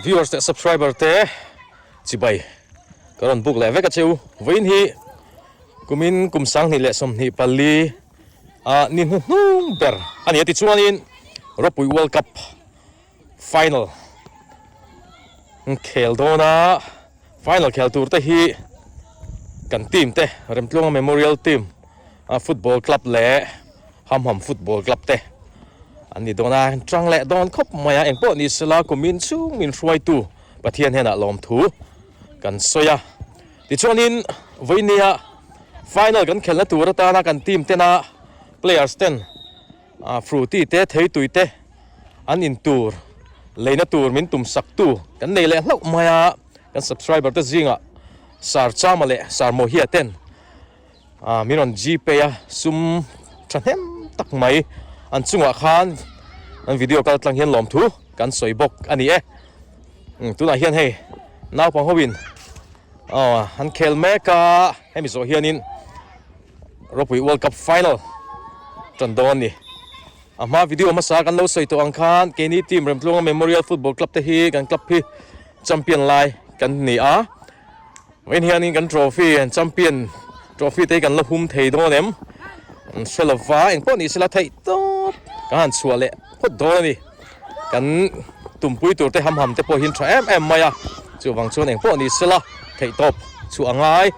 Viewers leh subscriber te chibai ka rawn book leh vek a cheu. Vawiin hi kumin kum 2024 ah ni hnuhnung ber a ni a tichuanin Ropui World Cup final khel dawn a, final khel tur te hi kan team te Remtluanga Memorial Team a football club leh Hamham football club te an ni dawn a, an tang leh dawn khawp mai a, engpawh ni sela kumin chhung min hruaitu Pathian hnenah lawmthu kan sawi a, tichuanin vawinia final kan khelhna tur atana kan team tena players ten Fruity te theitui te an in tur leina tur min tum sak tu kan nei leh hlauh mai a, kan subscriber te zingah Sir Chama leh Sir Mohia ten min rawn Gpay a sum thahnem tak mai an chungah khan an video kal tlang hian lawmthu kan sawi bawk a ni e. Tunah hian hei naupang ho in an khel mek a, hemi zawh hianin Ropui World Cup final tan dawn a ni. A hma video hmasa kan lo sawi tawh ang khan keini team Remtluanga Memorial Football Club te hi kan club hi champion lai kan ni a. Vawiin hianin kan trophy champion trophy te hi kan la hum thei dawn em? An hre lo va, engpawh ni sela theih tawp kan han chhuah leh phawt dawn a ni. Kan tumpui tur te ham ham te pawh hi an tha em em mai a, chuvang chuan engpawh ni sela theih tawp chhuah a ngai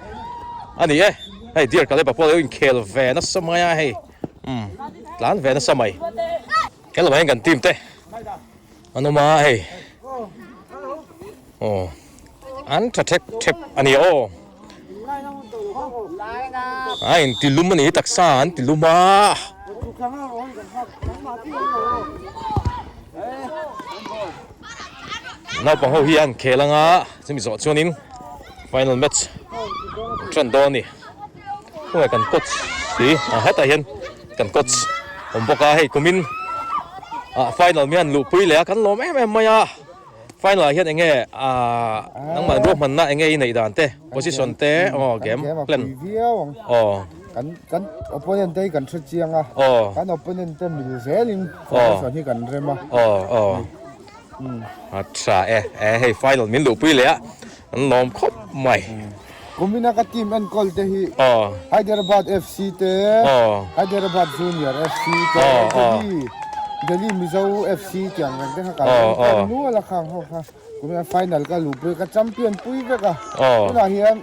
a ni e. Hei dear Kaleba pawh a lo inkhel ve nasa mai a hei, umm tlan ve nasa mai. Hello hian kan team te an awm a hei aw an tha thep thep a ni aw a in ti lum a ni taksa an ti lum a naupang ho hi an khel anga chumi zawh chuanin final match tan dawn a ni khawnge kan coach hi a hetah hian. Kan coach awm bawk a, hei kumin ah final mi han luhpui leh a, kan lawm em em mai a, final ah hian enge ah nangmah ruahmanna enge i neih dan te, position te aw game plan aw. Kan kan opponent te hi kan hre chiang a, kan opponent te mil zelin formation hi kan rem a. Aw aw a tha e, e hei final min luhpui leh a, an lawm khawp mai. Kumina ka team enkawl te hi Hyderabad FC te, Hyderabad Junior FC te, Delhi Delhi Mizo FC tih ang reng te kha kan enkawl nual a khang ho kha. Kumina final ka luhpui ka champion pui vek a. Tunah hian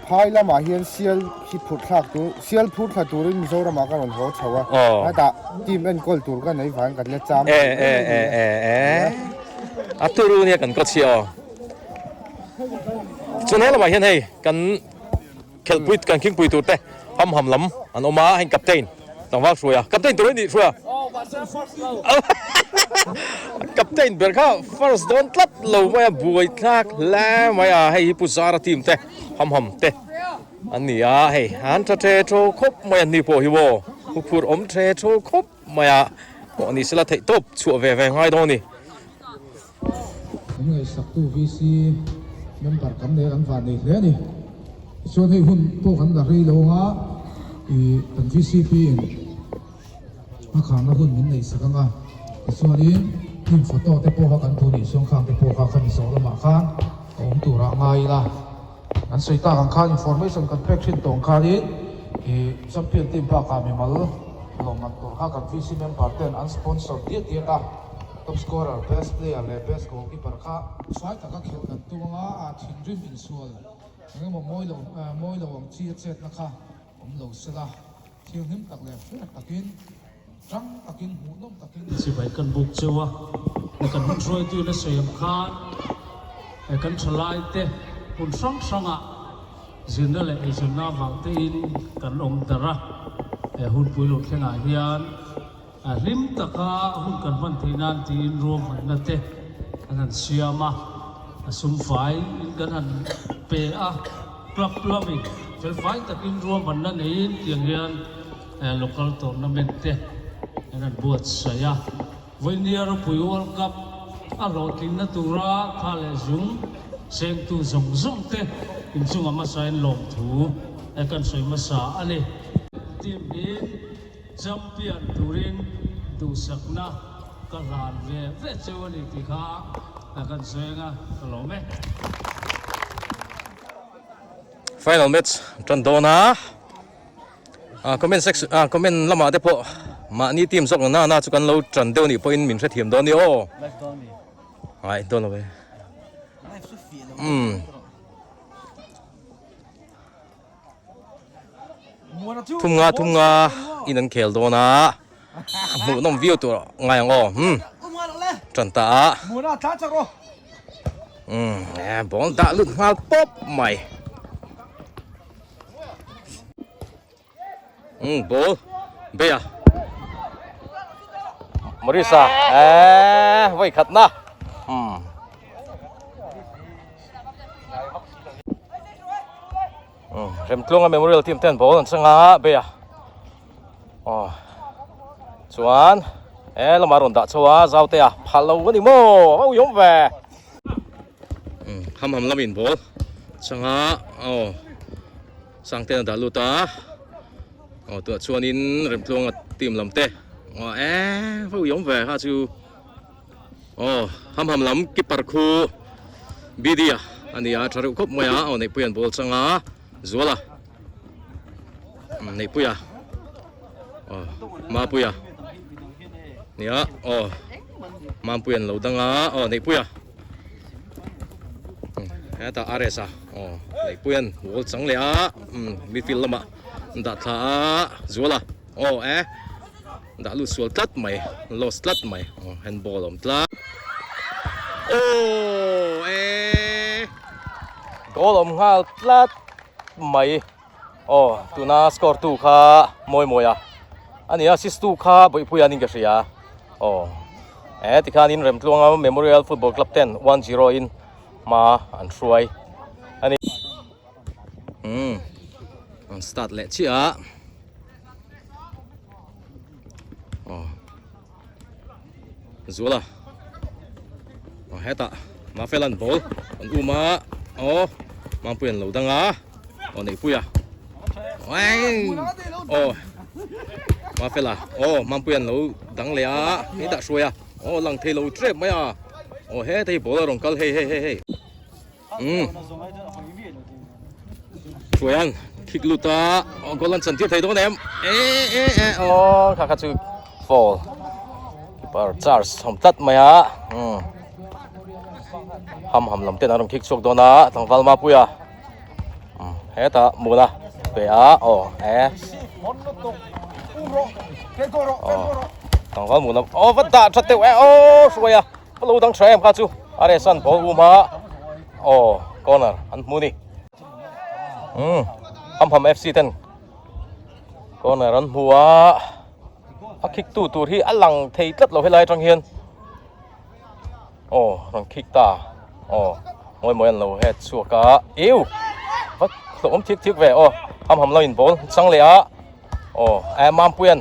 phai lamah hian sial hi phurh thlak tur sial phur thla turin Mizoramah ka rawn haw chho a. Hetah team enkawl tur ka nei vang kan la cham thei mai a ni. A turu nia kan kawt chhiah aw. Chuan he lamah hian hei kan khelhpui kan khingpui tur te ham ham lam an awm a heng captain tlangval hruai a captain tur a nih hruai a captain ber kha first dawn tlat lo mai a buai thlak hle mai a hei hi Pu Zara team te ham ham te an ni a hei an tha the thaw khawp mai an ni pawh hi maw huphurh awm the thaw khawp mai a pawh ni sela theih tawp chhuah ve ve ngai dawn a ni. Kan ngaihsaktu VC member kan nei a, kan van nei hle a ni. Tichuan hei hun pawh kan la rei lo ang a, ih kan VCP in a kharna hun min neihsak ang a, tichuanin team photo te pawh kha kan duh nih chuan khang te pawh kha khami zawh lamah khan a awm turah ngai ila. Kan sawi tak ang khan information kan pek thin tawng khanin ih champion team bakah mimal lawmman tur kha kan VC member ten an sponsor diat diat a. Top scorer, best player leh best goalkeeper kha fai taka khelh kan tum anga a thinrim insual eng emaw mawi lo mawi lo ang chi a chetna kha awm lo sela, thianghlim tak leh fair takin, tang takin, hmuhnawm takin. Chibai kan buk cheu a, he kan hun hruaitu in a sawi ang khan he kan thalai te hmun hrang hrangah zirna leh eizawnna avang tein kan awm darh a, he hunpui lo thlengah hian A hlim taka hun kan hman theih nan tiin ruahmanna te an han siam a, a sum fai in kan han pe a, club lamin fel fai takin ruahmanna neiin tiang hian local tournament te an han buatsaih a. Vawinia ropui World Cup a hlawhtlinna tura tha leh zung sengtu zawng zawng te inchunga hmasain lawmthu kan sawi hmasa a ni. Team hi. Champion turin duhsakna ka hlan ve ve cheu a ni tih kha kan sawi anga ka lawm e. Final match tan dawn a comment section ah comment lamah te pawh mahni team zawk na na chu kan lo tan deuh nih pawhin min hrethiam dawn ni aw. Ai dawn lo e. Umm. Thum nga thum nga in an khel dawn a hmuh nawm viau tur ngai ang aw hmm tan ta a umm ball dah lut nghal pawp mai umm ball bei a Marisa eh vawi khat na umm. Remtluanga Memorial team ten ball an chang a bei a aw chuan he lamah rawn dah chho a zau te a phal lo a ni maw a uiawm ve ham ham lamin ball chang a aw Sangte a dah lut a aw tunah chuanin Remtluanga team lam te aw e va uiawm ve kha chu. Aw, ham ham lam keeper khu BD a a ni a, tha reuh khawp mai a, aw Neihpuia'n ball chang a, Zuala Neihpuia aw Mapuia nia aw Mampuia'n lo dang a, aw Neihpuia hetah RS a aw Neihpuia'n ball chang leh a, midfield lamah an dah thla a, Zuala aw e. Dah lut sual tlat mai, lost tlat mai, aw handball a awm tlat. Aw e goal awm nghal tlat mai aw tuna score tu kha mawi mawi a ani a assist tu kha Bawihpuia anin ka hria aw e tikhanin Remtluanga Memorial Football Club ten 1-0 in hma an hruai ani. Umm an start leh chiah a. Aw Zuala aw hetah Mafelan ball an um a aw Mampuia an lo dang a aw Neihpuia aw Mafela aw Mampuia an lo dang leh a hetah hruai a aw lang thei lo tep mai a aw heta hi ball a rawn kal hei hei hei hei. Umm Hruaian kick lut a goal an chan tir thei dawn em e e e aw kha kha chu foul keeper charge awm tlat mai a umm ham ham lam ten an rawn kick chhuak dawn a tlangval Mapuia umm hetah Muna pe a aw e aw tlangval Muna aw va dah tha teuh e aw Hruaia. Ka lo dang tha em kha chu a reh san ball um a aw corner an hmu ni umm ham ham FC ten corner an hmu a a kick tu tur hi a lang thei tlat lo helai atang hian aw rawn kick ta aw mawi mawi an lo head chhuak a iu va hlawhawm thik thik ve aw ham ham lo in ball chang leh a. Aw eh Mampuia'n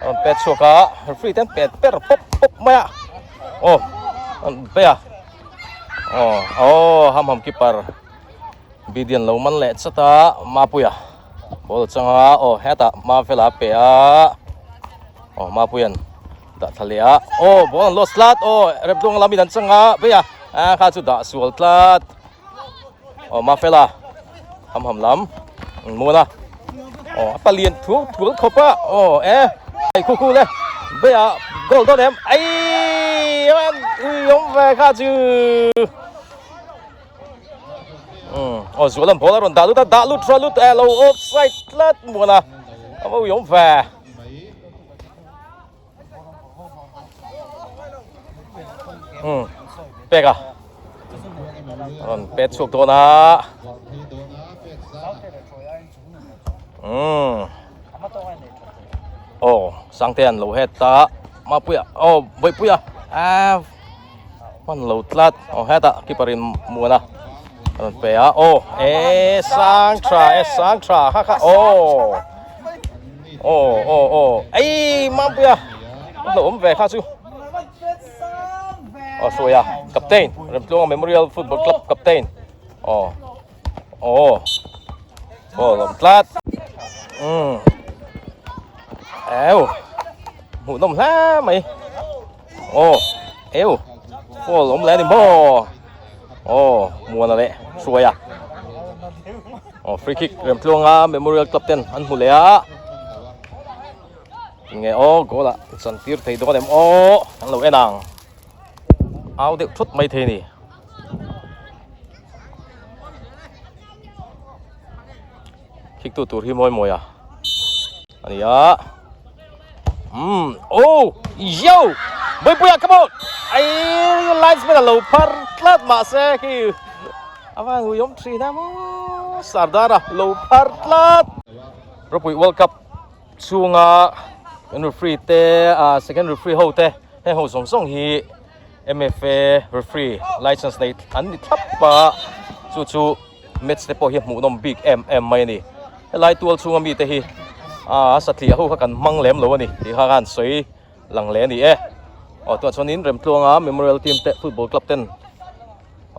a rawn pet chhuak a referee te an pet per pawp pawp mai a aw an bei a aw aw ham ham keeper Bidian lo man leh chat a Mapuia ball a chang a aw hetah Mafela a pe a aw Mapuia'n dah thla leh a aw ball an lost tlat aw Remtluanga lamin an chang a bei a ah kha chu dah sual tlat. Aw Mafela ham ham lam muan a aw a palian thul thul khawp a aw e ai khu khu le be a goal dawn em ai an ui awm ve kha chu um aw zual an ball a rawn dah lut a dah lut tha lut e lo offside tlat muan a a va ui awm ve. Um pek a rawn pet chhuak dawn a um aw sangte an lo het ta mapuia aw vawipuia a hman lo tlat aw hetah keeper in muan a rawn pe a aw e sang tha e sang tha kha kha aw. Aw aw aw ei Mampuia a hlauhawm ve kha chu aw Hruaia captain Remtluanga Memorial Football Club captain aw aw ball awm tlat umm eu hmuhnawm hle mai aw eu. Foul awm leh a ni maw? Aw Muana leh Hruaia. Aw free kick Remtluanga Memorial Club ten an hmu leh a. Nge aw goal ah chan tir thei dawn em aw an lo en ang. Au deuh thut mai thei a ni. Kick tu tur hi mawi mawi a. A ni a. Umm oh yo Boipuia come on ai linesman a lo phar tlat mahse khi a van ui awm thin a maw Sardar a lo phar tlat Ropui World Cup chhunga kan referee te ah second referee ho te heng ho zawng zawng hi M_F_A referee license nei an ni thlap a chu chu match te pawh hi a hmuhnawm bik em em mai a ni. Helai tual chhunga mite hi a satliah ho kha kan hmang lem lo a ni tih kha khan sawi lang leh a ni e. Aw tunah chuanin Remtluanga Memorial Team te football club ten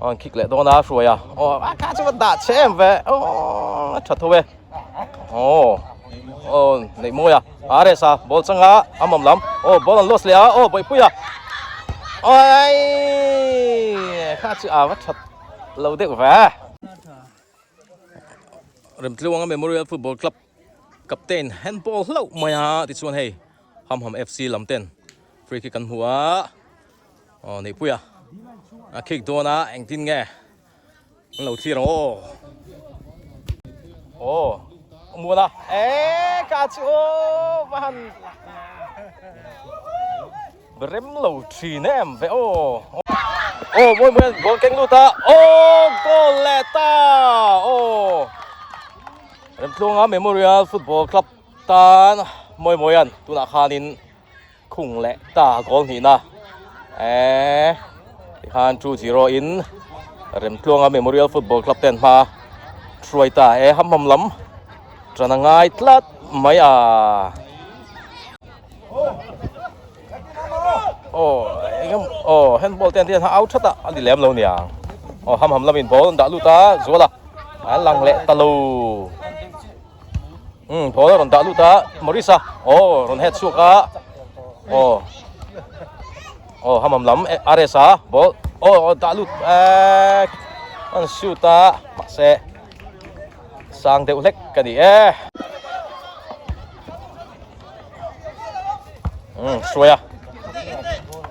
an kick leh dawn a hruai a aw a kha chu a dah chhe em ve aw a tha tho e aw aw neih mawi a RS a ball changa a mawm lam aw ball an lost leh a aw bawihpui a awii kha chu a va that lo deuh ve. Remtluanga Memorial Football Club captain handball hlauh mai a tichuan hei Hamham FC lam ten free kick an hmu a aw Neihpuia a kick dawn a engtin nge an lo thlir ang aw aw Muana e ka chu aw va han Rem lo thin em ve aw. Aw mawi mawi an goal keng lut a. Aw goal leh ta. Aw. Remtluanga Memorial Football Club tan mawi mawi an tunah khanin khung leh ta goal hnihna. Eh tikhan 2-0 in Remtluanga Memorial Football Club ten hma hruai ta e ham ham lam tana ngai tlat mai a. Aw eng aw handball te an tih a au that a a ni lem lo niang aw ham ham lamin ball an dah lut a zual a an lang leh ta lo um ball a rawn dah lut a Maurice a aw rawn head chhuak a aw aw ham ham lam RS a ball aw dah lut eh an shoot a mahse sang deuh hlek ka ni e. Um hruai a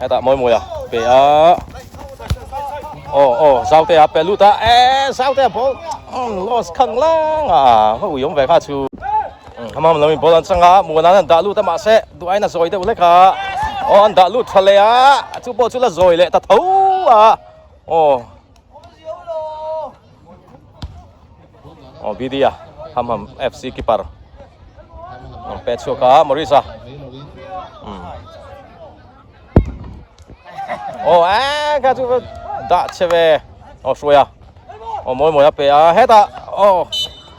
hetah mawi mawi a pe a aw aw zau te a pe lut a e zau te a ball loss khang lang a ka ui awm ve kha chu hama lam in ball an chang a muan an dah lut a mahse duh aiin a zawi deuh hlek a aw an dah lut tha leh a chu pawh chu la zawi leh ta tho a aw Aw BD a ham ham FC keeper ang pet chhuak a Maurice a um aw a kha chu dah che ve aw hruai a aw mawi mawi a pe a hetah aw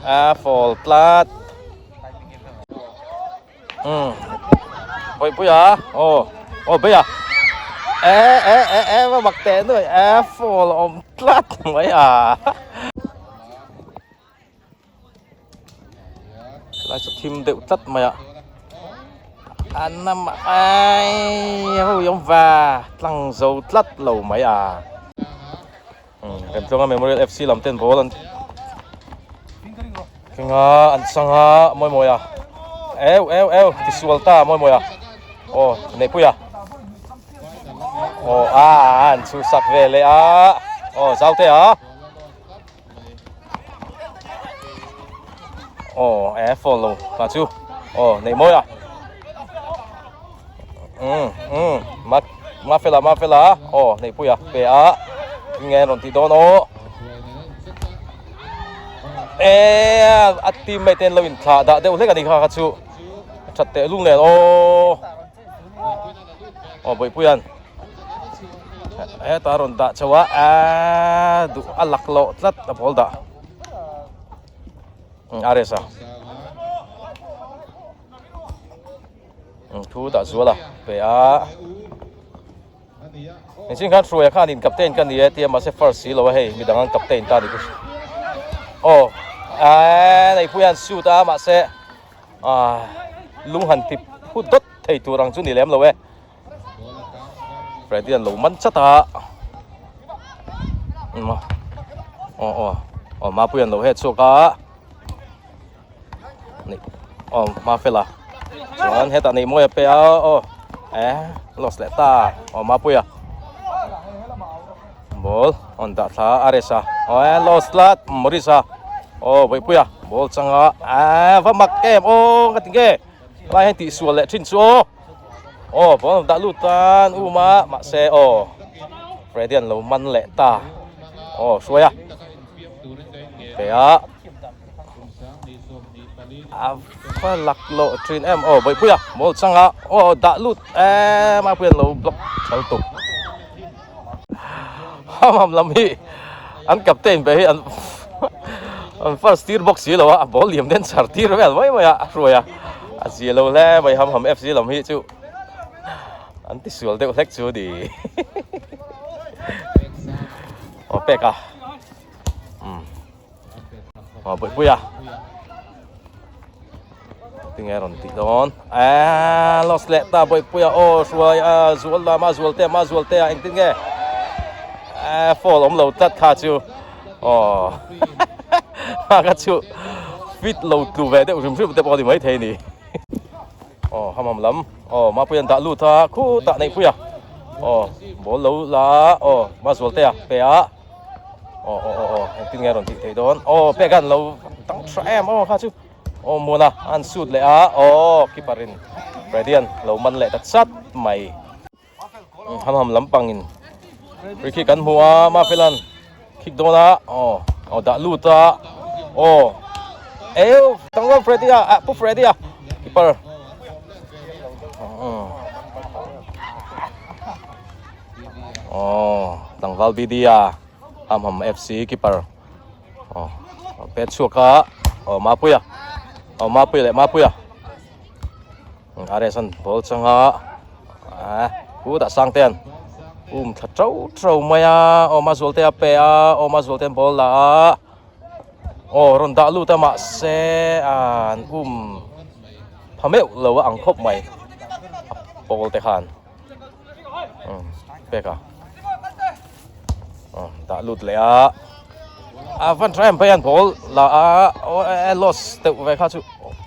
a fall tlat um bawihpui a aw aw bei a e e e e va mak teh nuai e fall a awm tlat mai a helai chu thim deuh tlat mai a an nam ai ho awm va tlang zo tlat lo mai a. Remtluanga Memorial FC lam ten ball an keng a an chang a mawi mawi a eu eu eu tisual ta mawi mawi a aw Neihpuia aw a an chhuhsak ve leh a aw Zaute a aw e phone lo ta chu aw Neihmawia umm umm ma mafela mafela aw Neihpuia pe a nge rawn tih dawn aw e a teammate te an lo inthlah dah deuh hlek a ni kha kha chu a that teh lung nen aw aw Bawihpuia'n heta rawn dah chho a aaa duh a laklawh tlat a ball dah RS a. Thu dah zual a pe a Engchin khan Hruaia khan in captain ka ni e tia mahse first si lo a hei midang an captain ta ni ku aw a nei pui an shoot a mahse a lung han ti phu dawt thei tur ang chu ni lem lo e Freddy an lo man chat a. Aw aw aw Mapuia'n lo het chhuak a. Ni aw Mafela chuan hetah neih mawi a pe a aw eh loss leh ta aw Mapuia ball on dah thla a resa aw eh loss tlat Morris-a aw Bawihpuia ball changa eh va mak em aw ka ti nge helai hian tihsual leh thin chu aw aw ball dah lut tan um a mahse aw Freddy-a'n lo man leh ta aw hruai a pe a. A va lak loh thin em aw Bawihpuia ball changa aw dah lut em a puian lo block thal tuk hamham lam hi an captain ve hi an an first tir bawk si lo a ball liam den chhar tir vel mai mai a a hruai a a zia lo hle mai hamham FC lam hi chu an ti sual deuh hlek chu ni aw pek a umm. Aw Bawihpui a tinge rawn tih dawn eee loss leh ta Bawihpui a aw hruai a zual lam a zual te a zual te a engtin nge eee fall awm lo tlat kha chu aw ha kha chu fit lo tlu ve deuh hrim hrim te pawh a ni maithei a ni aw hamham lam aw Mapuia an dah lut a khutah Neihpuia aw ball lo la aw Mazual te a pe a. Aw aw aw aw engtin nge a rawn tih theih dawn aw pek an lo dang tha em aw kha chu aw muana an shoot leh a aw keeper in Freddy an lo man leh ta chat mai ham ham lampang in free kick an hmu a Mafelan kick dawn a aw aw dah lut a aw eu tanglam Freddy a ah pu Freddy a keeper Aww tlangval BD a Hamham FC keeper aw a pet chhuak a aw Mapuia aw Mapuia leh Mapuia RS an ball chang a ah khutah Sangtean um thla tro tro mai a aw Mazualte a pe a aw Mazualte an ball la a aw rawn dah lut a mahse an um pha meuh lo a ang khawp mai a pawl te khan. Pek a dah lut leh a a van tha em phei an ball la a aw loss deuh ve kha chu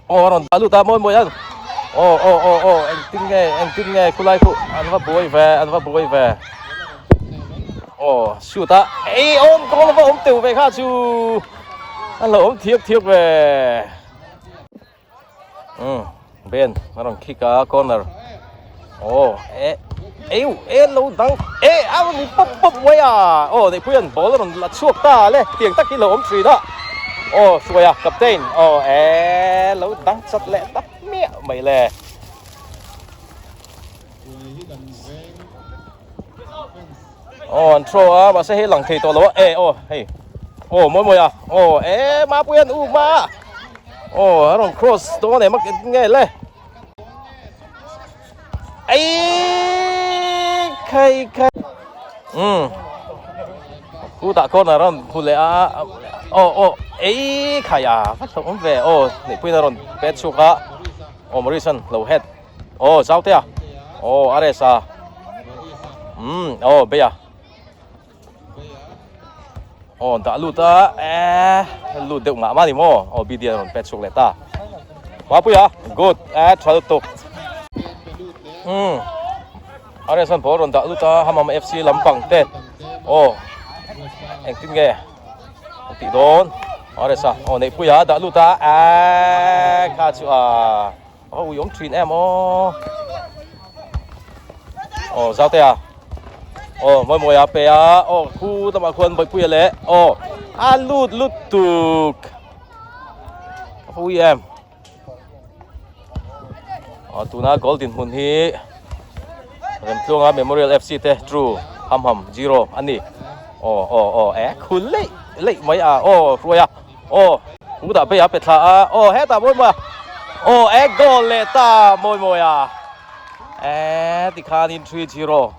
aw a rawn dah lut a mawi mawi an aw aw aw aw engtin nge engtin nge khulai khu an va buai ve an va buai ve aw shoot a ei awm goal va awm teuh ve kha chu an lo awm thiak thiak ve. Umm Ben a rawn kick a corner aw eh eu e lo dang e a rawn in pawp pawp mai a aw Neihpuia'n ball a rawn la chhuak ta le tiang tak hi lo awm thin a aw Hruaia captain aw e lo dang chat leh ta hmiah mai le. Aw an throw a mahse hei lang thei tawh lo a e aw hei aw mawi mawi a aw e Mapuia an um a aw a rawn cross dawn em a nge le ei khai khai um khutah corner a rawn hmu leh a aw aw ei khai a va hlauh awm ve aw Neihpuiin a rawn pet chhuak a aw Maurice an lo head. Aw Zautea aw Aresa umm aw Beia aw dah lut a eh lut deuh mah mah ni maw aw BD a rawn pet chhuak leh ta Mapuia good eh tha lutuk umm Aresa ball rawn dah lut a Hamam FC lampang te aw engtin nge an tih dawn Aresa aw Neihpuia dah lut a eh kha chu a. A ui awm thin em aw. Aw Zaute a. Aw mawi mawi a pe a. Aw khu lamah khuan Bawihpuia leh aw a lut lut tuk. A ui em. Aw tuna goal dinhmun hi Remtluanga Memorial FC te true ham ham zero a ni. Aw aw aw e khul leih leih mai a aw hruai a. Aw pu dah phei a pe thla a aw hetah mawi mawi a aw e goal leh ta mawi mawi a e tikhanin 3-0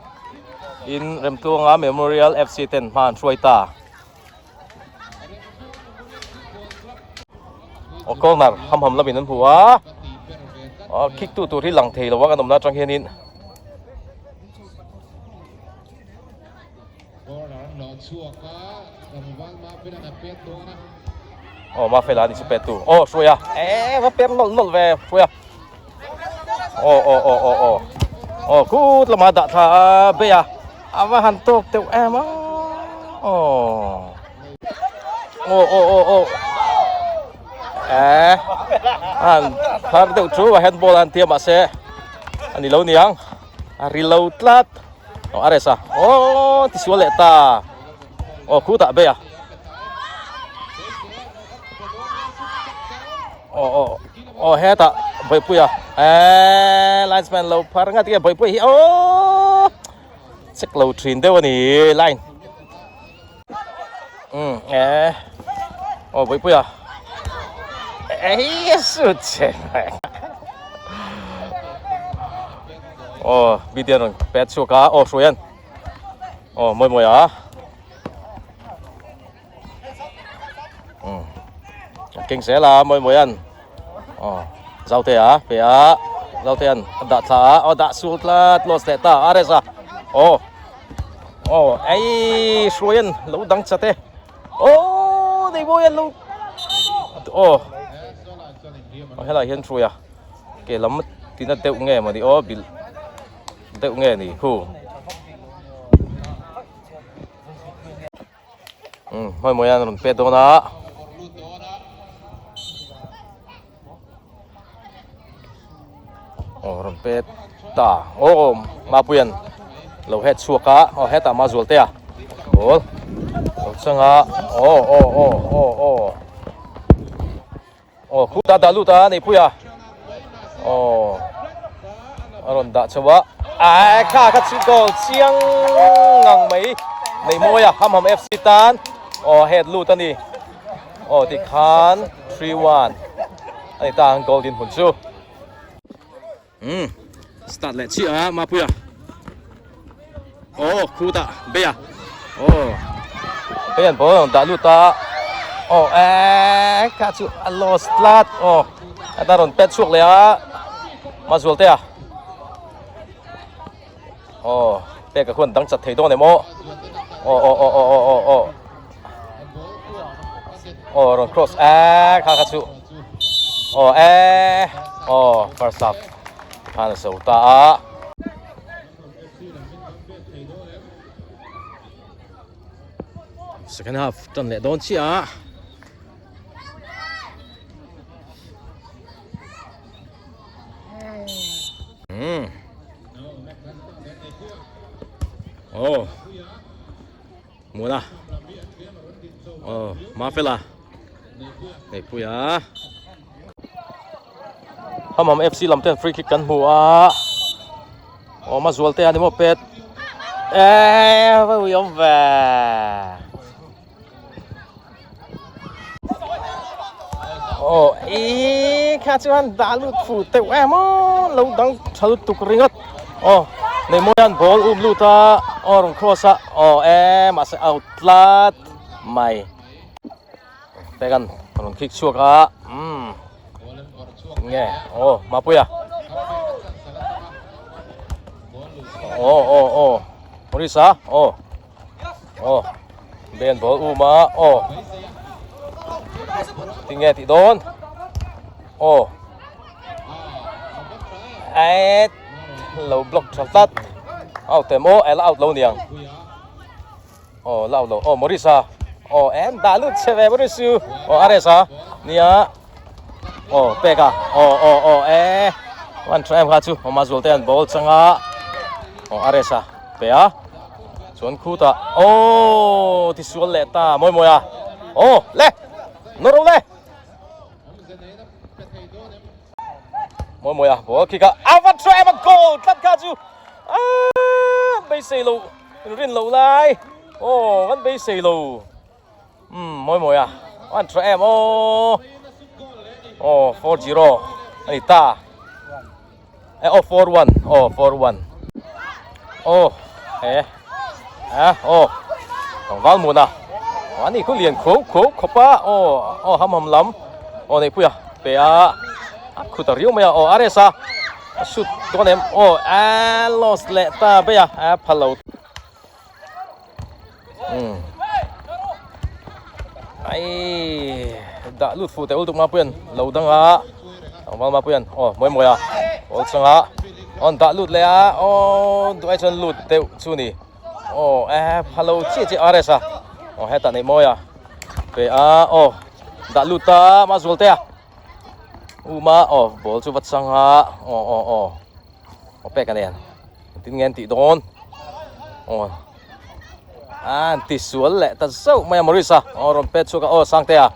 in Remtluanga Memorial FC ten hma an hruai ta aw corner ham ham lamin an hmu a aw kick tu tur hi lang thei lo a kan awmna atang hianin. Aw Mafela a ni chu pet tu. Aw Hruaia eh va per nawlh nawlh ve Hruaia. Aw aw aw aw aw aw khut lamah dah thla a bei a a va han tawk deuh em a aw aw aw aw aw eh a han phar deuh chu a handball a han tia mahse a ni lo niang a ri lo tlat aw a rest a aw tisual leh ta aw khutah bei a aw aw aw hetah Bawihpuia eee linesman lo phar ngat nge Bawihpuia hi aww check lo thin deuh a ni line umm eee aw Bawihpuia eii shoot che aw Bidya rawn pet chhuak a aw Hruaian aw mawi mawi a. Keng zel a mawi mawi an aw zaute a pe a zaute an a dah thla a aw dah sul tlat loss leh ta a rest a aw aw ei hruai an lo dang chat e aw nei mawi an lo aw aw helai hian hruai a ke lam tina deuh nge mawni aw bilh deuh nge ni khu. Umm hmai mawi an rawn pet dawn a aw rawn pet ta aw Mapuia'n lo het chhuak a aw hetah Mazualtea ball lo chang a aw aw aw aw aw. Aw khut a dah lut a Neihpui a aw a rawn dah chho a ae kha kha chu goal chiang ngang mai Neihmawi a Hamham FC tan aw head lut a ni aw tikhan 3-1 a ni ta ang goal dinhmun chu. Umm start leh chiah a Mapuia aw khutah Beia aw Beian ball a rawn dah lut a aw eee kha chu a lost tlat aw a ta rawn pet chhuak leh a Mazualtea aw pek a khuan dang chat thei dawn em aw aw aw aw aw aw aw aw rawn cross eee kha kha chu aw eee aw first half khan a zo ta a. Second half tan leh dawn chiah a. Hmm. Oh. Muna. Oh, Mafela. Neihpuia. Hamam FC lam ten free kick kan hmu a. Oh, Mazual te ani maw pet. Eh, va ui awm ve. Oh, i kha chuan dah lut fu teuh em aw lo dang tha lutuk ringawt. Oh, nei mawi an ball um lut a, oh rawn cross a, oh e mahse out tlat mai. Pekan rawn kick chhuak a, umm nge oh Mapuia. Oh oh oh Morisa oh. Aw ben ball um a aw tinge tih dawn aw et lo block tha tlat out em aw ela out lo niang aw la out lo aw Morris a aw em dah lut che ve Morris chu aw Ares a nia aw pek a aw aw aw e one try em kha chu aw Mazual te an ball changa aw Ares a pe a. Chuan khutah aww ti sual leh ta mawi mawi a aw le nawr ro le mawi mawi a ball kick a a va tha em a goal tlat kha chu aaa beisei lo rin lo lai aw kan beisei lo umm mawi mawi a an tha em aw aw 4-0 a ni ta. Eh oh 4-1 oh 4-1 oh eh eh oh tlangval mun a ani khu lian kho kho khawp a oh oh ham ham lam oh neihpui a pe a a khu ta riau mai a oh a rest a a shoot dawn em oh a lost leh ta bai a a phal lo. Umm. Ai dah lut fuh teh ul tuk Mapuian lo dang a tlangval Mapuian aw mawi mawi a awl chang a awn dah lut leh a aw duh ai chuan lut deuh chu ni aw eh phalo chiah chiah RS a aw hetah neih mawi a pe a aw dah lut ta Mazual te a uma aw ball chu va chang a aw aw aw aw pek a nen tin nge an tih dawn aw. An ti sual leh ta zauh mai a Maurice a aw rawn pet chhuak a aw Sangtea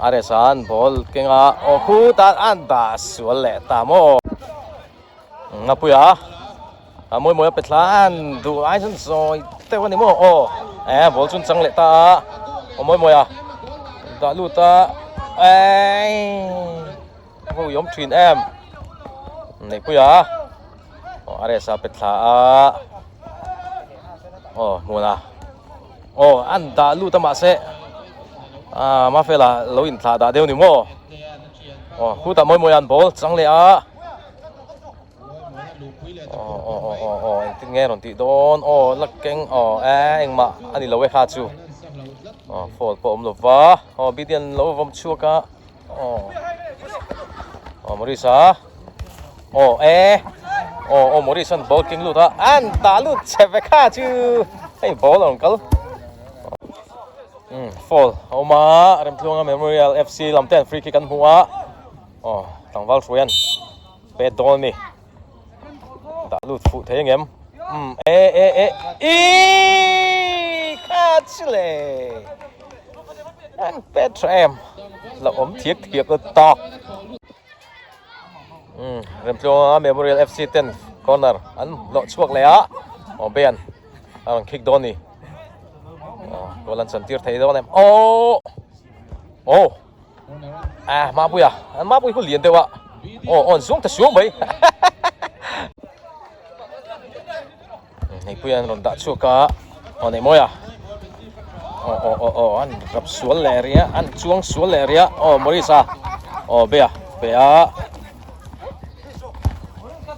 a resa an ball keng a aw khutah an dah sual leh ta maw Ngapuia a mawi mawi a pe thla an duh ai chuan zawi deuh a ni maw aw e ball chu an chang leh ta a aw mawi mawi a dah lut a eii ho i awm thin em Neihpuia. Aw a resa pe thla a aw hmun a aw an dah lut a mahse ah mafela lo in thlah dah deuh ni maw aw khutah mawi mawi an ball chang leh a aw aw aw aw aw engtin nge rawn tih dawn aw la keng aw e engmah a ni lo e kha chu aw foul pawh a awm lo va aw bidin lo vawm chhuak a. Aw aw Maurice a aw e aw aw Maurice an ball keng lut a an tah lut che ve kha chu hei ball a rawn kal um foul a awm a Remtluanga Memorial F_C lam te an free kick an hmu a aw tlangval hruai an pet dawn a ni. Dah lut fuh thei angem? Umm e e e iiii kha chu le an pet tha em la awm thiak thiak la tak umm Remtluanga Memorial F_C ten corner an hlawh chhuak leh a aw Ben a rawn kick dawn a ni aw goal an chantir thei dawn em aww aw. À Mapuia, Mapui khu lian deuh a. Aw aw an zuang ta suau mai. Neihpuia an rawn dah chhuak a. Aw neih mawi a. Aw aw aw aw an rap sual leh rih a, an chuang sual leh rih a. Aw Maurice a. Aw Bea, Bea.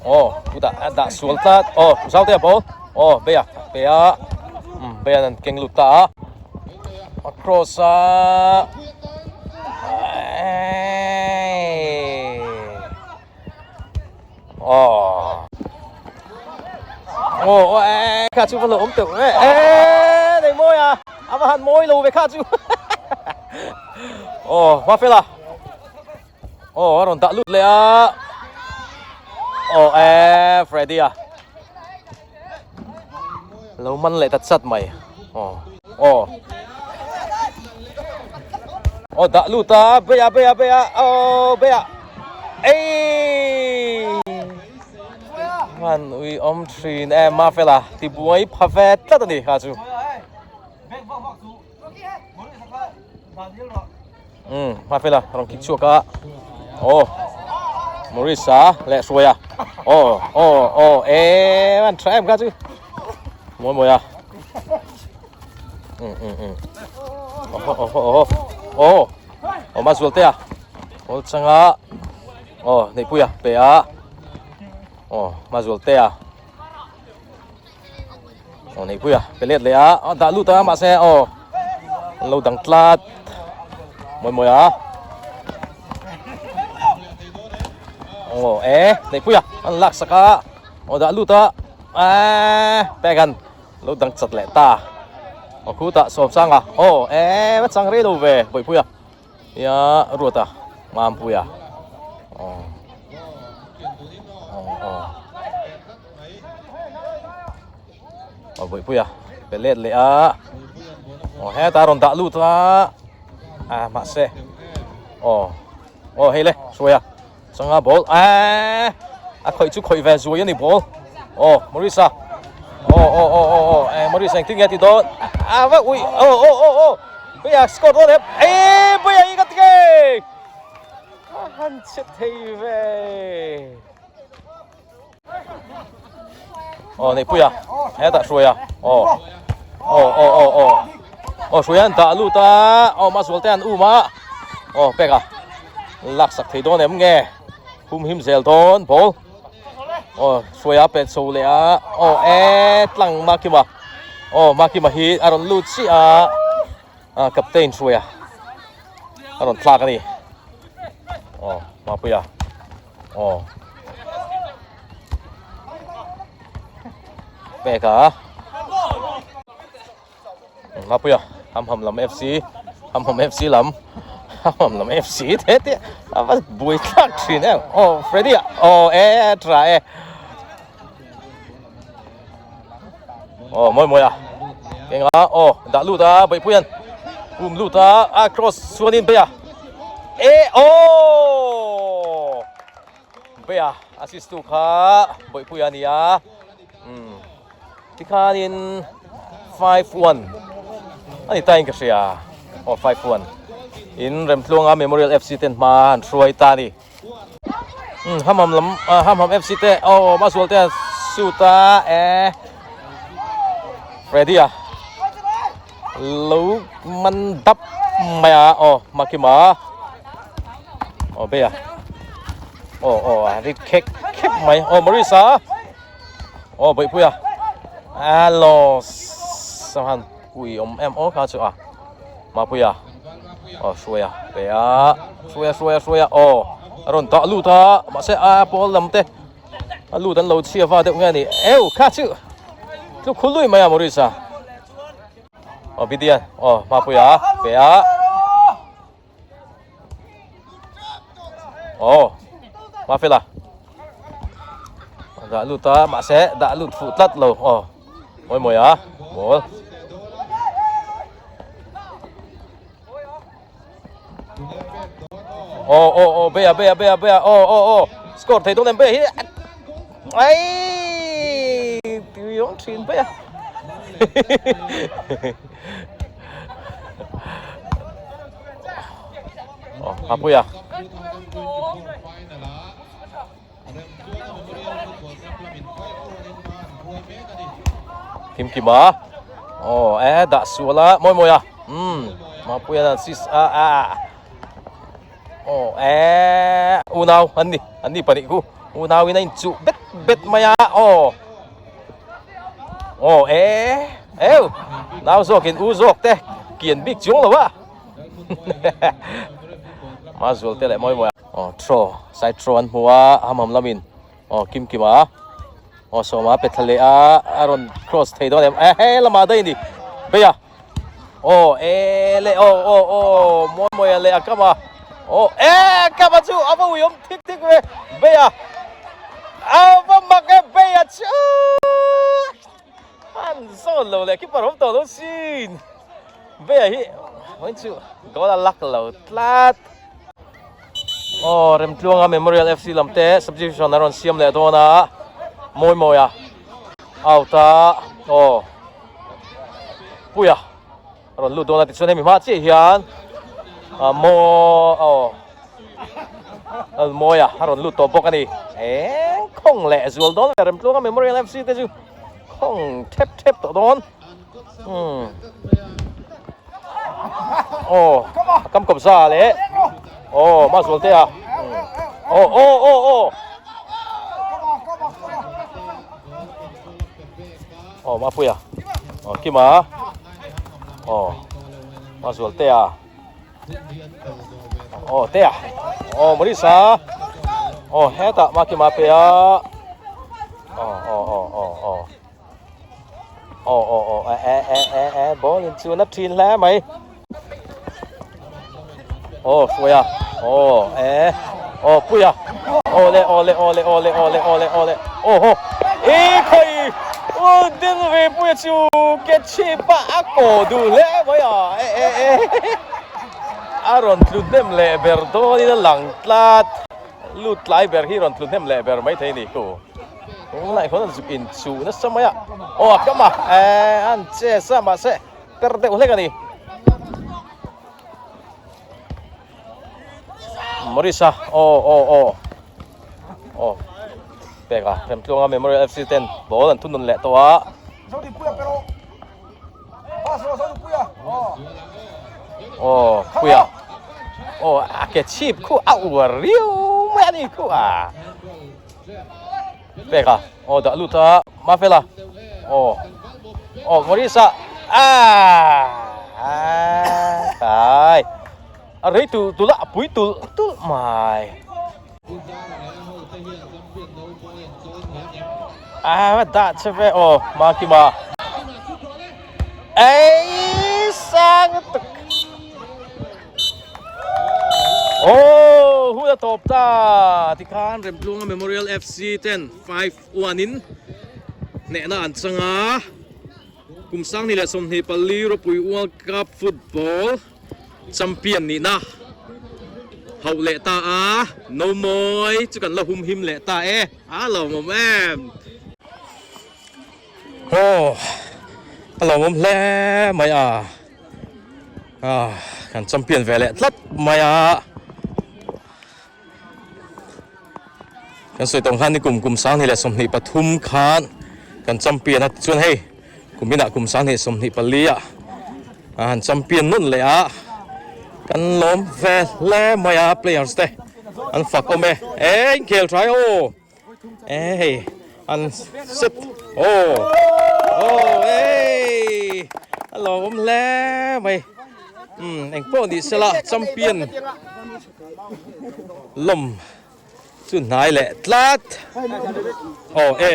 Aw chutah a dah sual tlat. Aw Zautea ball. Aw Bea, Bea. Um Bea an keng lut ta a. A cross a Aw Aw e kha chu va lo awm teuh e e nei mawi a a va han mawi lo ve kha chu Aw hma fel a Aw a rawn dah lut leh a Aw e Freddy a Lo man leh ta chat mai aw aw aw dah lut a beia beia beia aw beia ei man ui awm thin em mafela ti buai pha ve tlat a ni kha chu. Umm hma fela rawn kik chhuak a aw Maurice a leh hruai a aw aw aw e an tha em kha chu mawi mawi a um um um awh awh awh aw aw ma zual te a awl changa aw neihpuia pe a aw ma zual te a. Aw neihpui a pe let leh a a dah lut a mahse aw an lo dang tlat mawi mawi a aw e neihpui a an lak sak a aw dah lut a eee bag an lo dang chat leh ta aw khutah sawmsanga aw e va chang rei lo ve bawihpui a. Nia Ruata Mampuia aw aw aw aw Bawihpuia pe let leh a aw heta rawn dah lut a ah mahse aw aw hei le hruaia changa ball eee a khawih chu khawih ve zuai a ni ball aw Maurice-a aw aw aw aw aw eh Maurice engtin nge a ti dawn a va ui aw aw aw aw Puia score dawn em eii Puia i ka ti nge a han che thei ve aw nei Puia hetah hruaia aw aw aw aw aw aw hruaia an dah lut a aw mahzual te an um a aw peka laksak thei dawn em nge hum him zel dawn ball aw hruaia pet chho leh a aw e tlang mak hi ma. Aw Makima hi a rawn lut chiah a, a captain hruaia a rawn thlak a ni. Aw Mapuia aw pek a. Mapuia Hamham lam FC Hamham FC lam Hamham lam FC te te a va buai thlak thin em aw Freddy a aw e tha e aw mawi mawi a enga aw dah lut a Bawihpuian kum lut a a cross chuanin Beia e aw Beia assist tu kha Bawihpuia a ni a umm. Tikhanin 5-1 a ni ta in ka hria aw 5-1 in Remtluanga Memorial FC ten hma an hruai ta a ni. Um Hamham lam ah Hamham FC te aw Masual te an shoot a e Freddy a lo man dap mai a aw Makima aw Beia aw aw a ri khek khek mai aw Maurice a. Aw Bawihpui a Hello Sanghan pui awm em aw kha chu a Mapuia aw Hruaia pe a Hruaia Hruaia Hruaia aw a rawn dah lut a mahse a pawl lam te a lut an lo chhia va deuh nge ni eu kha chu chu khul lui mai a Maurice a aw Bidian aw Mapuia pe a. Aw Mafela dah lut a mahse dah lut fuh tlat lo aw mawi mawi a ball aw aw aw beia beia beia beia aw aw aw score thei dawn em beia hi ai tui awm thin beia Aw Apuia. Kim Kima. Aw e dah sual a mawi mawi a. Umm Mapuia dan sis a a. Aw e unau an ni an ni pahnih khu unau in a inchuh bet bet mai a aw. Aw e eu nau zawkin u zawk te kian bik chuang lo a ma zual te leh mawi mawi aw throw side throw an hmu a hamham lamin aw kim kim a aw sawma pe thla leh a a rawn cross thei dawn em e he lamah daih a ni beia aw e le aw aw aw mawi mawi a leh a kam a aw e kam a chu a va ui awm thik thik ve beia a va mak e beia chu an zawn lo leh keeper awm tawh lo sin beia hi vawiin chu goal a luck lo tlat aw Remtluanga Memorial F C lam te substitution a rawn siam leh dawn a mawi mawi a out a aw. Puia a rawn lut dawn a tichuan hemi hma chiah hian ah maw aw Almawia a rawn lut tawh bawk a ni eng khawng leh zual dawn ve Remtluanga Memorial F C te chu khawng thep thep tawh dawn umm aw a kam kawp za leh aw Mazualtea aw aw aw aw. Aw Mapuia aw Kima aw Mazualtea aw Tea aw Marisa aw hetah Makima pe a aw aw aw aw aw aw aw aw e e e e e ball in chu na thin hle mai. Aw Hruaia aw e aw Puia aw le aw le aw le aw le aw le aw le aw le aw haw i khawi u ding ve Puia chu ke chhip a a kaw duh hle mai a e e e a rawn tlu hnem leh ber dawn in a lang tlat lut tlai ber hi rawn tlu hnem leh ber mai thei a ni khu tunlai khawn an zuk in chuh nasa mai a aw a kam a e an che sa mahse Per deuh hlek a ni. Morisa aw aw aw aw pek a Remtluanga Memorial FC ten ball an thunun leh tawh a. Aw Puia aw a ke chhip khu a uar riau mai a ni khu a. Pek a aw dah lut a Mafela aw. Aw Maurice-a ah kai a rei tulh tulh a a pui tulh tulh mai. A dah che ve aw Makima ei sang lutuk aw hun a tawp ta tikhan Remtluanga Memorial FC ten 5-1 in hnehna an chang a kum 2024 Ropui World Cup Football Champion nihna hauh leh ta a, no mawi chu kan la hum him leh ta e, a lawmawm em? Aw, a lawmawm hle mai a, ah kan champion ve leh tlat mai a. Kan sawi tawng khan ni kum kum 2023 khan kan champion a tichuan hei kum inah kum 2024 ah a han champion nawn leh a kan lawm ve hle mai a players te an fak awm e eng khel tha e aw e hei an set aw aw ei a lawmawm hle mai umm engpawh ni sela champion. Lawm chu hnai leh tlat. Aw e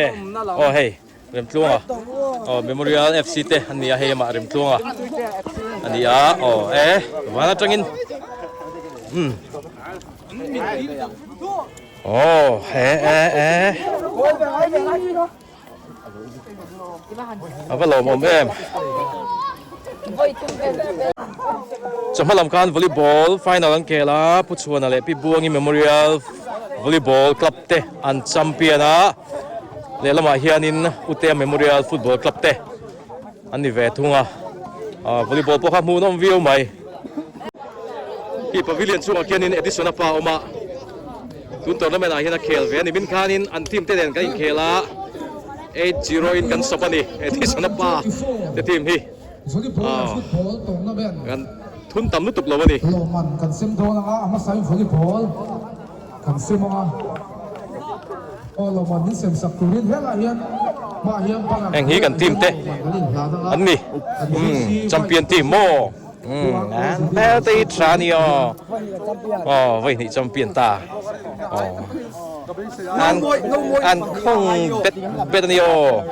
aw hei Remtluanga aw Memorial FC te an ni a hei amah Remtluanga a ni a aw e van atangin umm aw e e e. A va lawmawm em. Chawhma lam khan volleyball final an khel a, Pu Chhuana leh Pi Buangi Memorial Volleyball Club te an champion a, lehlamah hianin Utea Memorial Football Club te an ni ve thung a, volleyball pawh kha hmuhnawm viau mai. Khi pavilion chungah khianin Edison a pa a awm a. Tun tournament ah hian a khel ve a ni. Min khanin an team te nen kan inkhel a, 8-0 in kan sawp a ni. Edison a pa te team hi ah kan thun tam lutuk lo a ni. Lawmman kan sem dawn anga a hmasain volleyball kan sem anga aw lawmman min sem sak turin helaiah hian hmaah hian banner Heng hi kan team te an ni. Umm champion team maw? Umm an hmel te hi tha a ni aw. Aw vawi hnih champion ta. Aw an an khawng bet bet a ni aw.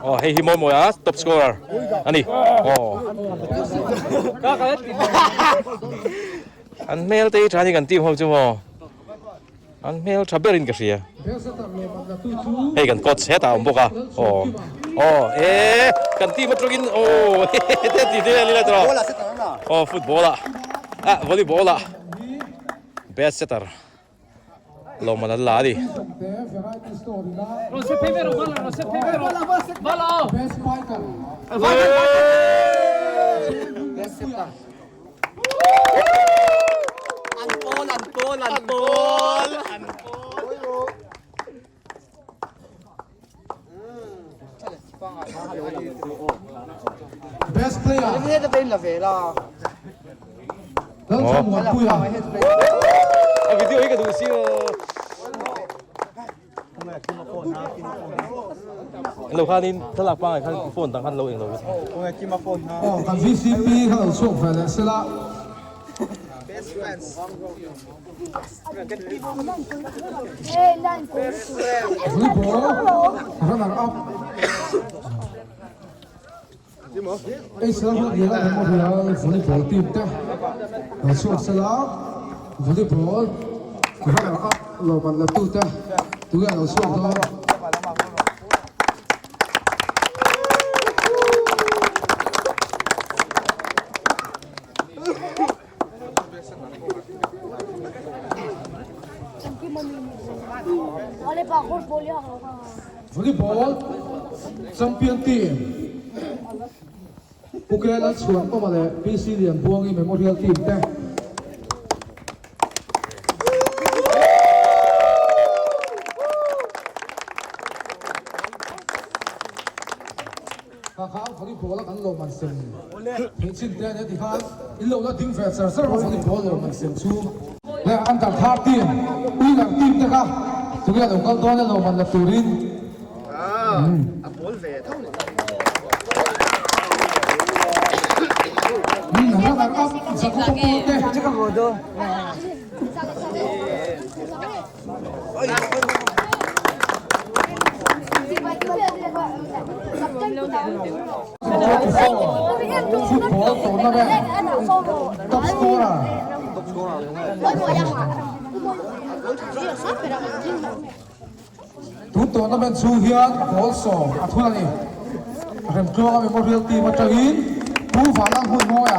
Aw hei hi mawi mawi a top scorer a ni. Aw an hmel te hi tha a ni kan team ho chu maw. An hmel tha berin ka hria. Hei kan coach hetah a awm bawk a. Aw aw e kan team atangin aw te ti te a ni la tawh. Aw football ah ah volleyball ah best setter lawmman an la a ni. An pawl an pawl an pawl an pawl. Best player. Lalthamuanpuia. A video hi ka duh si o. Lo khanin thlalak pangai khan phone dang khan lo eng lo. Aw kan VCP kha lo chhuak ve leh sela. Volleyball runner up. Israel Ruatliana Memorial Volleyball team te lo chhuak sela, Volleyball runner up lawmman la tute tunge lo chhuak dawn? Volleyball champion team Pu K Lalchhuan Awma leh PC Lianbuangi Memorial team te. Kha kha volleyball a kan lawm an sem theih chin te ania tikhan in lo la ding ve char char a volleyball lawm an sem chu. Leh under 13 winner team te kha tunge lo kal dawn e lawm an la turin. Runner up Jacob Pawl te. Football tournament top scorer. Tun tournament chhung hian goal sawm a thun a ni. Remtluanga Memorial team atangin Pu Vanlang Hmunmawia.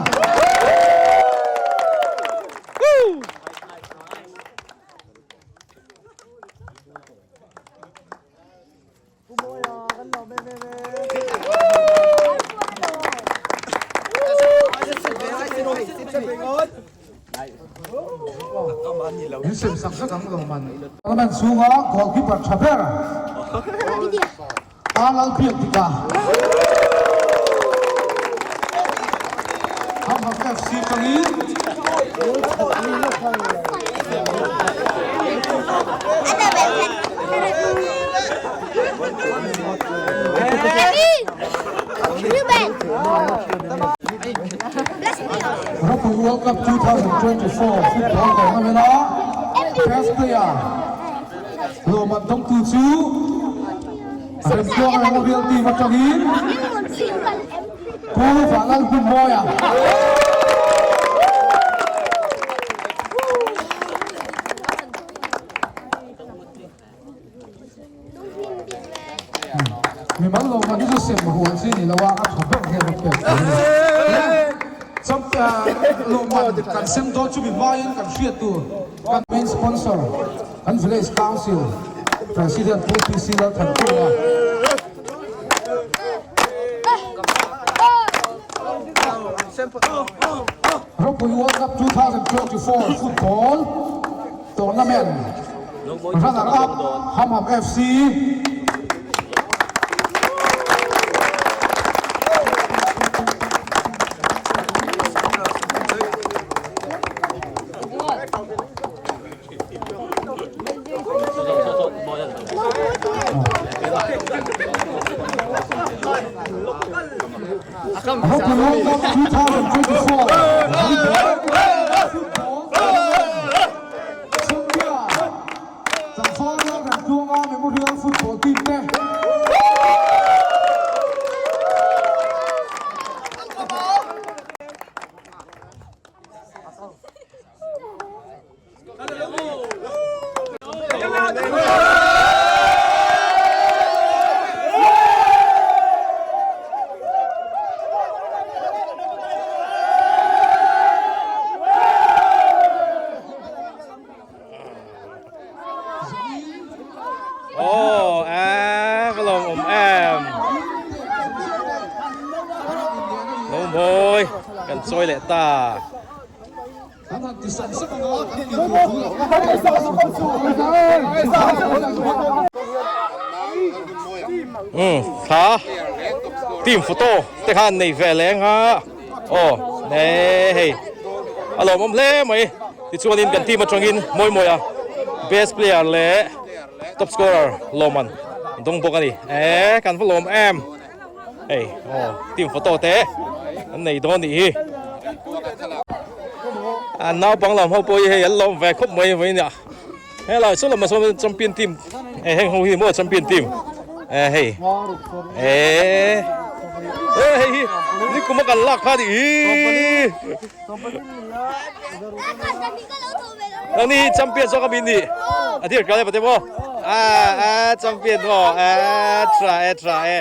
Min sem sak vek ang lo man. Tournament chhunga goalkeeper tha ber Pa Lalbiak Dika. Hamham FC tangin. Ropui World Cup 2024 football tournament a best player lawmman dawngtu chu Remtluang Memorial Team atangin Pu Vanlal Hmunmawia. Mimal lo man hi chu sem huan chi ni lo a, a tha ber hian a pek tur a ni. Lawmman kan sem dawn chu mi hmain kan hriat tur kan main sponsor kan village council president Pu PC Lalthankunga. Ropui World Cup 2024 football tournament runner up Hamham FC. Ropui World Cup 2024 football tournament champion Tlangval Lalremtluanga Memorial Football Team te. Aw a ka lawm awm em lo mawi kan chawi leh ta. Umm thla team photo te khan nei ve leng a aw e hei a lawmawm hle mai tichuanin kan team atangin mawi mawi a best player leh top scorer lawmman dawng bawk a ni e kan va lawm em. Hei aw team photo te an nei dawn nih hi an naupang lam ho pawh hi hei an lawm ve khawp mai mai nia helai saw lamah sawn champion team eh heng ho hi maw champion team eh hei eh eh hei hi nikum a kan lak kha nih hi nangni hi champion zawk a mi nih a dir kal e pate maw a a champion maw a tha e tha e.